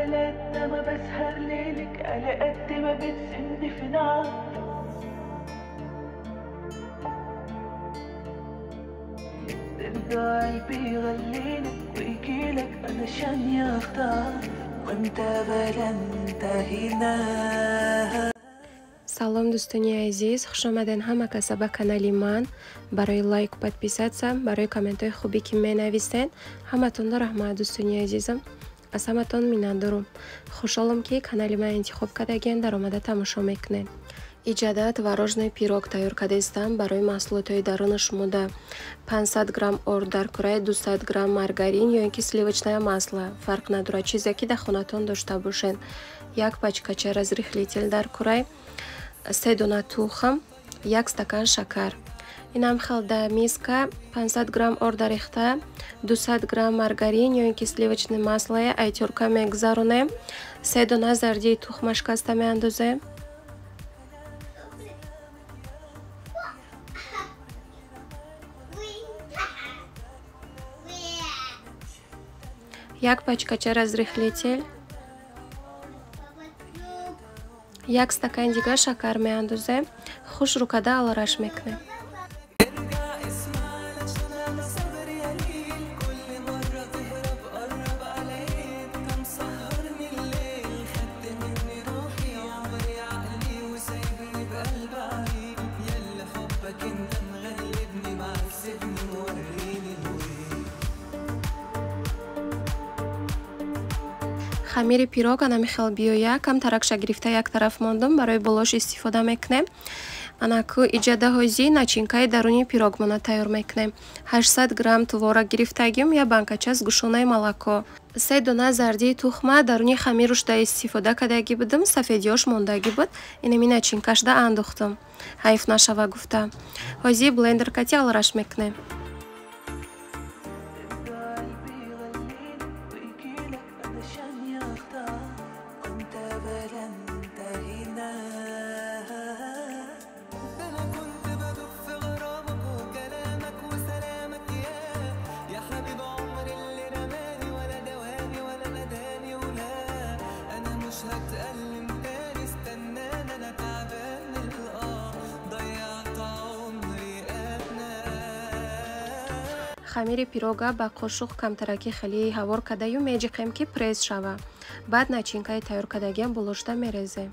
على قد ما بسهر ليلك، على قد ما بتسيبني في نار. ترجع قلبي يغليلك ويجيلك علشان يختار، وانت بلا انتهينا. Салом, дӯстони азиз, хушомаден ҳама каса ба канали ман. Барои лайку подписаться, барои комментҳои хубе ки менависен, ҳаматонро раҳмат, дӯстони азизам. Аз ҳаматон миннатдорум. Хушҳолам, ки канали ман интихоб кардаген, даромада тамошо мекунед. Иҷада творожный пирог тайёр кардаистам. Барои маҳсулотҳои дарунаш мода 500 грамм орд дар кураи, 200 грамм маргарин ё ин ки сливочное масло, фарқ надорад, чизе ки дар хонатон дошта бошед. Як пачкача разрыхлитель дар курай, 3 дона тухм, 1 стакан шакар. Инам хел да миска 500 грамм орда рехта, 200 грамм маргарин ё ин ки сливочное масло ай тёрка мегузаронем, 3 дона зардии тухма шикаста меандозем. Як пачкача разрыхлитель, як стакан дигар шакар меандозем, хушрӯ карда алараш мекунем. Хамири пирог анами хел биёя, кам таракша гирифта як тараф мондум, барои болош истифода мекунем. Анаку иҷада ҳози начинкаи даруни пирогмона тайёр мекунем. 800 грамм творог гирифтагим, я банкача сгущённое молоко. 3 дона зардии тухма даруни хамирушда истифода кардаги будум, сафедиёш мондагӣ буд, инами начинкашда андохтум. Ҳайф нашава гуфта. Ҳози блендер кати алараш мекунем. Хамири пирога ба қошуқ камтараки хеле ҳавор кардаю меҷиқем, ки пресс шава. Баъд начинкаи тайёр кардагиам болошта мерезем.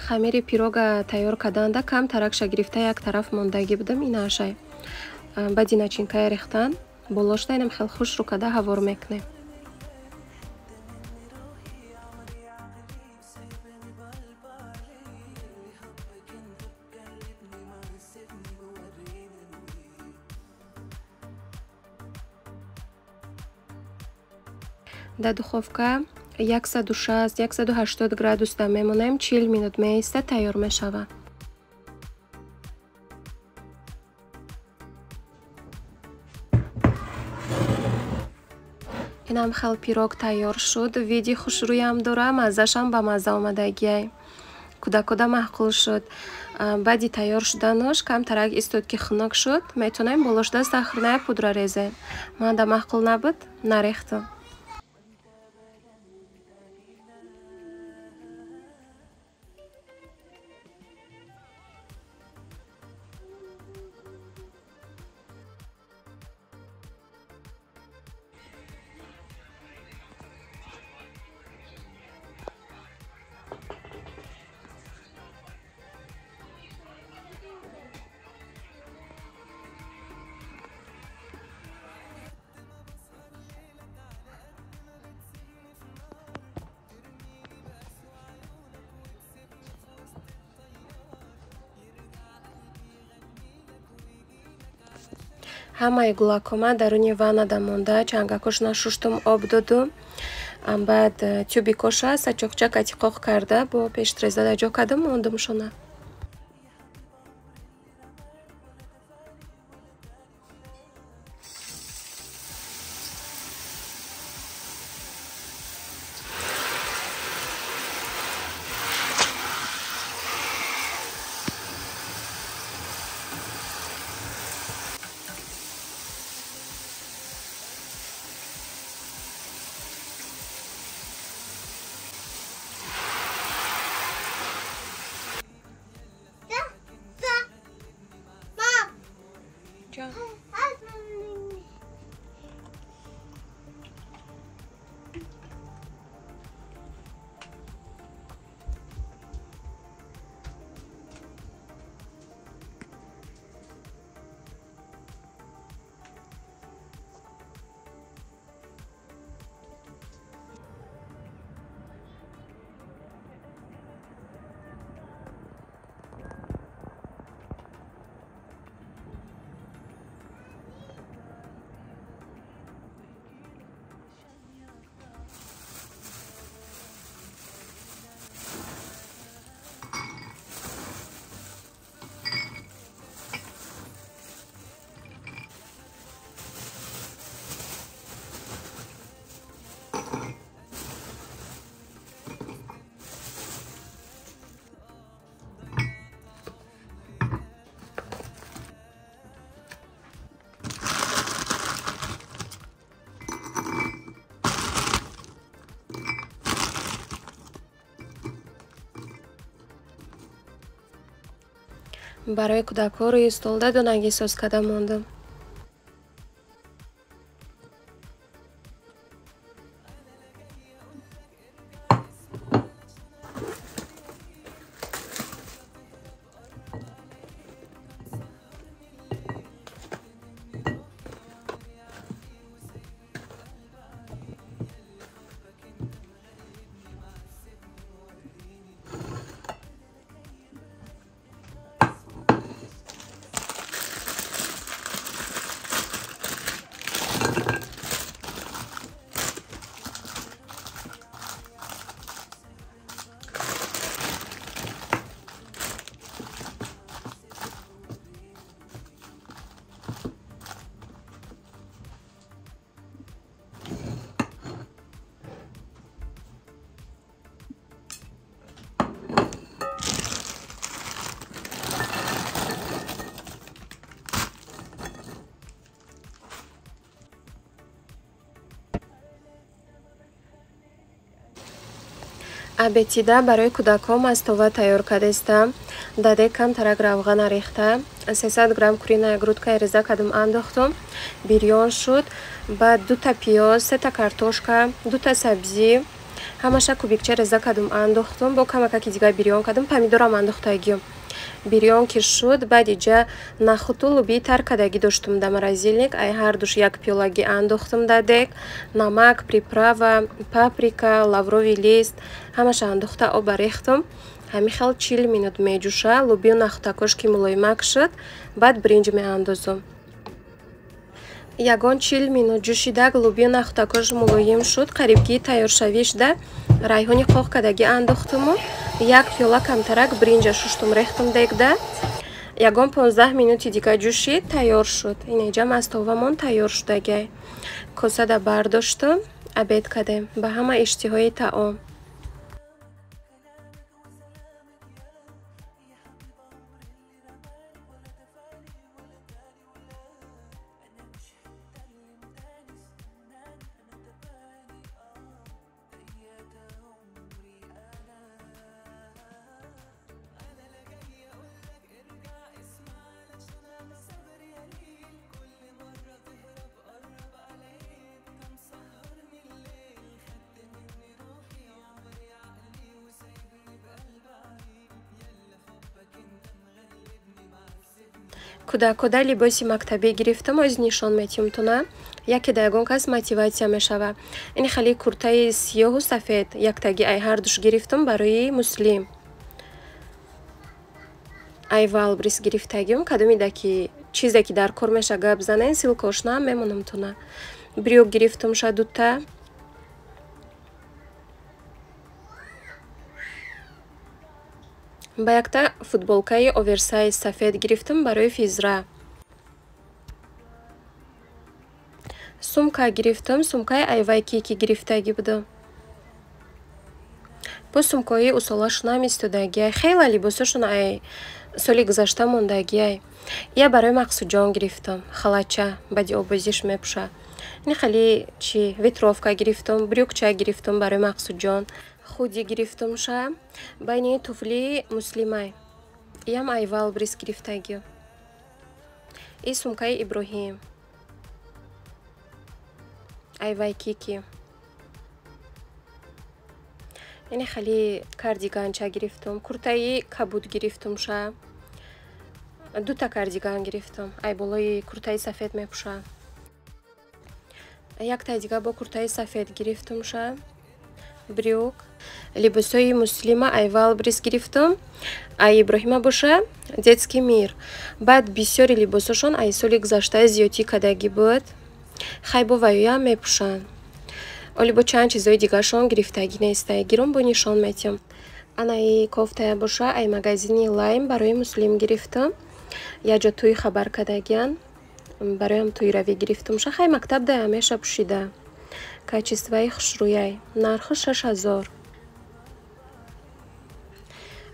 Хамири пирога тайёр карданда кам таракша гирифта як тараф мондагӣ будам, инашай. Баъди начинкаи рехтан болошта инам хел хушрӯ карда ҳавор мекунем. Дар духовка 160-180 градусда мемонем, 40 минут меиста, тайёр мешавад. Инам хел пирог тайёр шуд, види хушрӯям дора, маззашам ба мазза омадагиай. Кӯдакода маъқул шуд. Баъди тайёр шуданаш камтарак истод, ки хунук шуд, метавонем болошда сахарная пудра резем. Манда маъқул набуд, нарехтам. Ҳамаи гулакома даруни ваннада монда, чангакош нашуштум, об доду. Баъд тюбикоша сачоқча кати қоқ карда бо пештрезада ҷо кардам, мондамшона. Барои кӯдакҳо рӯи столда донагӣ соз карда мондам. Абетида барои кӯдакҳо мастова тайёр кардастам. Даде камтарак равғана рехта, 300 грамм куриная грудка реза кардам, андохтум. Бирён шуд. Баъд дута пиёз, сета картошка, дута сабзӣ, ҳамаша кубикча реза кардам, андохтум. Бо камакаки дигар бирён кардам, помидорам андохтагиём. Бирён ки шуд, баъд иҷа нахӯту лубии тар кардагӣ доштум да морозильник, ай ҳардуш як пиёлагӣ андохтум да дек, намак, приправа, паприка, лавровый лист, ҳамаша андохта оба рехтум. Ҳамин хел 40 минут меҷӯша, лубию нахӯтакош ки мулоимак шуд, баъд бринҷ меандозум. Ягон 40 минут ҷӯшидак лубию нахӯтакош мулоим шуд, қариб ки тайёршавӣ шуда, райҳони қоқ кардагӣ андохтуму як пиёла камтарак бринҷа шуштум, рехтум дегда. Ягон 15 минути дигар ҷӯшид, тайёр шуд. Инеҷа мастовамон тайёр шудагай. Косада бардоштум, обед кардем. Ба ҳама иштиҳои таом. Кӯдакода либоси мактабӣ гирифтам, оз нишон метиҳам. Яке да ягон кас мотиватсия мешава. Ин хеле куртаи сиёҳу сафед яктаги ай ҳардуш гирифтам барои муслим. Ай Валбрис гирифтагиам, кадомида ки чизе ки дар кор меша гап занен, ссылкаошнаам мемонам туна. Брюк гирифтам ша дута. Ба якта футболкаи оверсайз сафед гирифтам барои физра. Сумка гирифтам, сумкаи айвайки ки гирифтагӣ будам. Бо сумкаҳои усолашонам истодагиай. Хела либосошон ай соли гузашта мондагиай. Я барои Мақсудҷон гирифтам. Халача баъди обозиш мепӯшад. Ини хеле чи ветровка гирифтам, брюкча гирифтам барои Мақсудҷон. Худи гирифтамша. Байни туфли муслимай. Иам ай Вайлдберриз гирифтагӣ. И сумкаи Иброҳим. Ай Вайкики. Ини хеле кардиганча гирифтам, куртаи кабуд гирифтамша. Дута кардиган гирифтам. Ай болои куртаи сафед мепӯшад. Яктаи дига бо куртаи сафед гирифтамша. Брюк. Либосҳои муслима ай Вайлдберриз гирифтам. Ай Иброҳима боша Детский мир. Баъд бисёри либосошон ай соли гузашта зиёдтӣ кардагӣ буд. Хай бо ваёям мепӯшанд. Оли бо чанд чизҳои дигаршон гирифтагӣ нестай. Гиром бо нишон метиҳам. Анаи кофтая боша ай магазини Лайм барои Муслим гирифтам. Як ҷо тӯй хабар кардагиян. Бароям тӯйравӣ гирифтамша. Хай мактаб да ҳамеша пӯшида. Качествои хушрӯяй. Нархи 6000.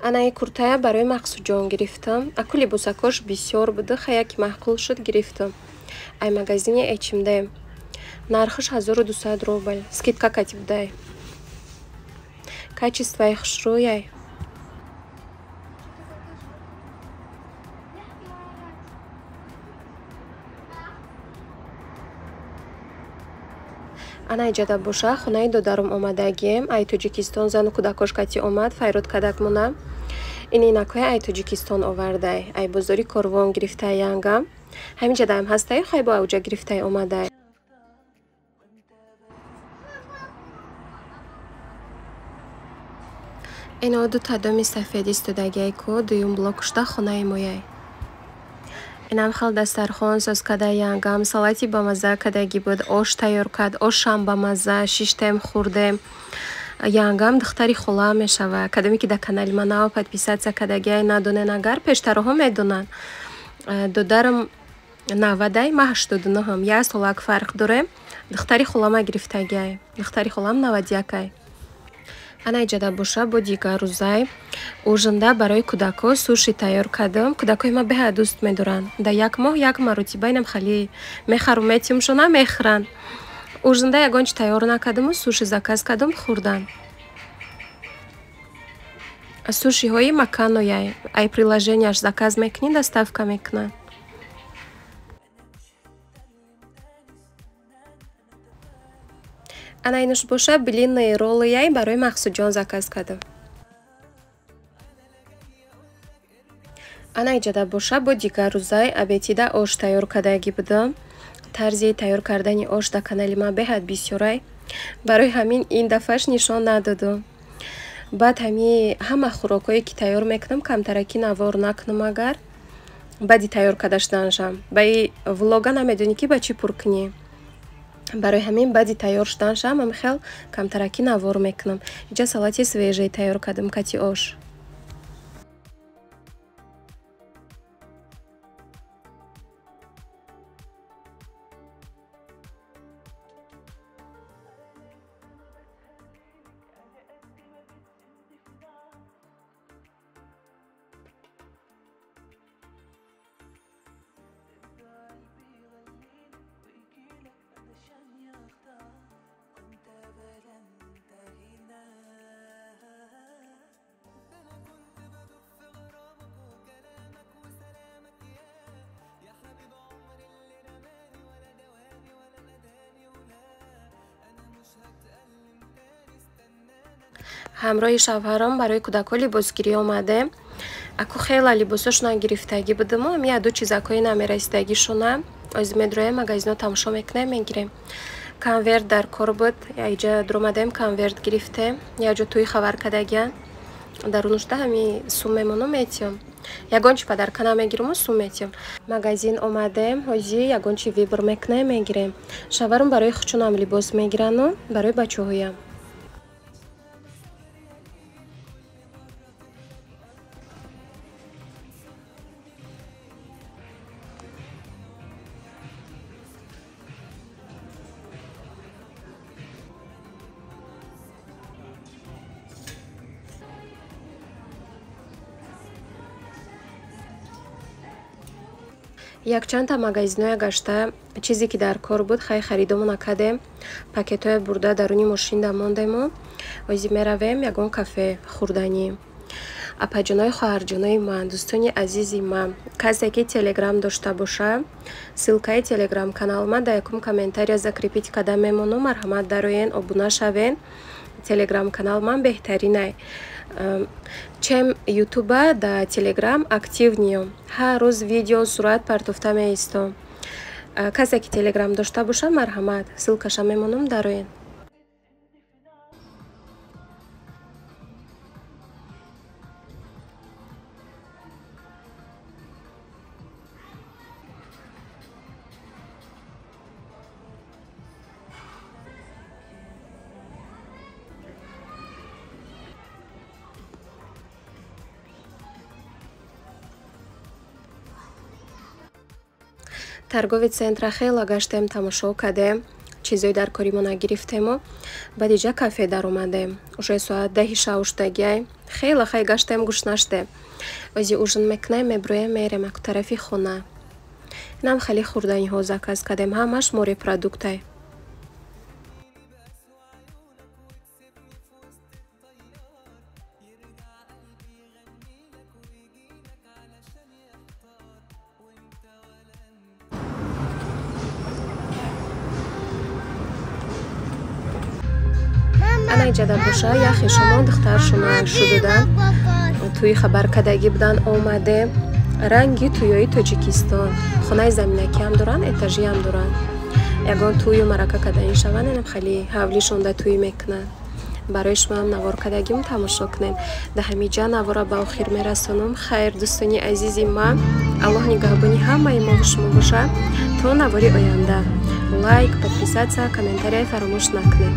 Анаи куртая барои Мақсудҷон гирифтам. Аку либосакош бисёр буда, хай яке маъқул шуд гирифтам. Ай магазини H&M. Нархиш 1200 рубл. Скидка кати будай. Качествои хушрӯяй. Ана иҷада боша хонаи додарум омадагием. Ай Тоҷикистон зану кӯдакош кати омад, файрод кадак мона. Ин инакҳои ай Тоҷикистон овардай. Ай бозори Корвон гирифтай янгам. Ҳамин ҷадаам ҳастай, хай бо авҷа гирифтай омадай. Ино дута доми сафед истодагиай ку дуюм блокушда хонаи мояй. Инам хел дастархон соз када янгам, салати бамазза кадагӣ буд, ош тайёр кард, ошам бамазза, шиштем, хӯрдем. Янгам духтари хола мешава. Кадоме ки дар канали ман нав подписаться кардагиай надонен агар, пештароҳо медонанд. Додарам 90-ай, ма 89-ам. Як солак фарқ дорем. Духтари холама гирифтагиай. Духтари холам 91-ай. Ана иҷада боша бо дигар рӯзай. Ужинда барои кӯдакҳо суши тайёр кардам. Кӯдакҳои ма беҳад дӯст медоранд. Дар як моҳ як маротиба инам хали мехару метиҳамшона мехӯранд. Ужинда ягон чи тайёр накардаму суши заказ кардам, хӯрданд. Сушиҳои Маканояй. Ай приложенияш заказ мекунӣ, доставка мекунанд. Ана инуш боша блинные роллыяй барои Мақсудҷон заказ кардам. Ана иҷада боша бо дигар рӯзай абетида ош тайёр кардагӣ будам. Тарзи тайёр кардани ош дар канали ман беҳад бисёрай. Барои ҳамин ин дафъаш нишон надодам. Баъд ҳами ҳама хӯрокҳое ки тайёр мекунам, камтараки навор накунам агар баъди тайёр карда шуданашам. Ба и влога намедонӣ ки ба чӣ пур кунӣ. Барои ҳамин баъди тайёр шуданашам ҳам хел камтараки навор мекунам. Иҷа салати свежий тайёр кардам кати ош. Ҳамроҳи шавҳарам барои кӯдакҳо либосгирӣ омадем. Аку хела либосошона гирифтагӣ будаму, ами яду чизакҳои намерасидагишона. Оз медроем магазино тамошо мекунем, мегирем. Конверт дар кор буд, иҷа дуромадем, конверт гирифтем. Як ҷо тӯй хабар кардагиян. Дарунушда ҳами сум мемонам метиҳам. Ягон чи подарка намегируму сум метиҳам. Магазин омадем, ҳози ягон чи выбор мекунем, мегирем. Шавҳарам барои хучунам либос мегирану барои бачаҳоям. Якчандта магазиноя гашта, чизе ки дар кор буд, хай харидомона кардем, пакетҳое бурда даруни мошинда мондему. Ози меравем ягон кафе хӯрданӣ. Апаҷонои хоҳарҷонои ман, дӯстони азизи ман, касе ки телеграм дошта боша, ссылкаи телеграм канал ман дар якум комментария закрепить карда мемонам. Марҳамат, дароен, обуна шавен. Телеграм канал ман беҳтаринай. Чем ютуба да телеграм активный ам. Ҳар рӯз видео, сурат партофта меистом. Касе ки телеграм дошта боша, марҳамат, ссылкаша мемонам, дароен. Торговый центра хела гаштем, тамошо кардем, чизои дар коримона нагирифтему. Баъд иҷа кафе даромадем. Уже соат 10 шав шудагиай. Хела хай гаштем, гӯш наштем. Ози ужин мекунем, меброем, мерем аку тарафи хона. Инам хеле хӯрданиҳо заказ кардем, ҳамаш морепродуктай. Ана иҷада боша, яхе шумо духтаршуна шудудан, тӯи хабар кардагӣ будан, омадем. Ранги тӯёи Тоҷикистон. Хонаи заминакиам доранд, этажиам доранд. Ягон тӯю марака карданӣ шаванд, инам хеле ҳавлишонда тӯй мекунанд. Барои шумоам навор кардагим, тамошо кунед. Дар ҳамиҷа навора ба охир мерасонам. Хайр, дӯстони азизи ман, Аллоҳ нигаҳбони ҳамаи мову шумо бошад. То навори оянда. Лайк, подписаться, комментария фаромӯш накунед.